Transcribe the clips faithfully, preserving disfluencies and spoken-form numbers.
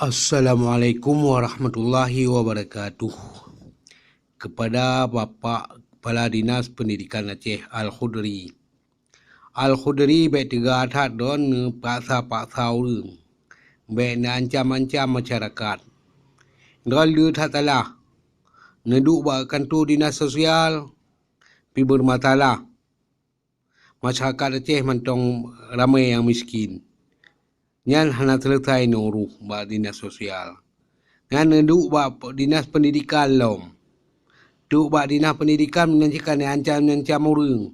Assalamualaikum warahmatullahi wabarakatuh. Kepada Bapak Kepala Dinas Pendidikan Aceh Al-Khudri. Al-Khudri bék teuga that droen neupaksa-paksa ureuëng. Bék neuancam-ancam masyarakat. Droen le that salah. Neuduek bak kantor dinas sosial, pi beurmasalah. Masyarakat Aceh mantong ramé nyang miskin. Nyan hana seuleusoe neuuruih bak dinas sosial. Nyan neuduek bak dinas pendidikan lom. Duek bak dinas pendidikan meunan cit ka neuancam-ancam ureuëng.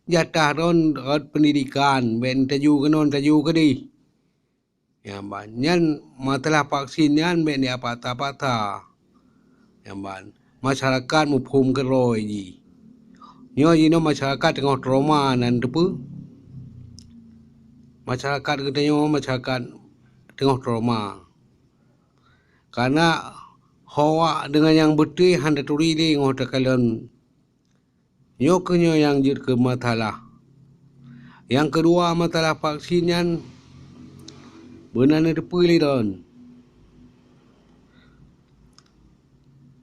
Jatah droen rot pendidikan, bék neutaju keunoe, neutaju keudeh. Nyang ban, nyan masalah vaksin nyan bék neupaksa-paksa. Nyang ban, masyarakat muphom keudroe jih. Nyoe jinoe masyarakat teungoh trauma nan teupeue. Masyarakat geutanyoe masyarakat teungoh trauma. Karena ho awak deungon nyang beutôi hana turi lé ngon takalon. Nyoe keuh nyoe nyang jeuet keu masalah. Nyang keudua, masalah vaksin nyan beuna neuteupeue lé droen.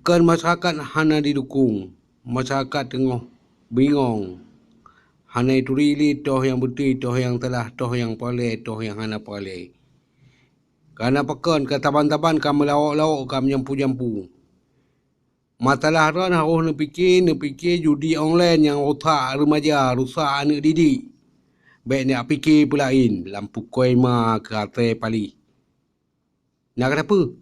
Kon masyarakat hana jidukong, masyarakat teungoh bingong. Hana jituri lé toh nyang beutôi, toh nyang salah, toh nyang peureulée, toh nyang hana peureulée. Karena pakon ka saban-saban ka meulawok-lawok, ka meujampu-jampu. Masalah droen harôh neupike, neupike judi online nyang rusak remaja, rusak aneuëk didik. Bék neupike peulaén, lam pukoi ma keu asai paléh. Na keupeue?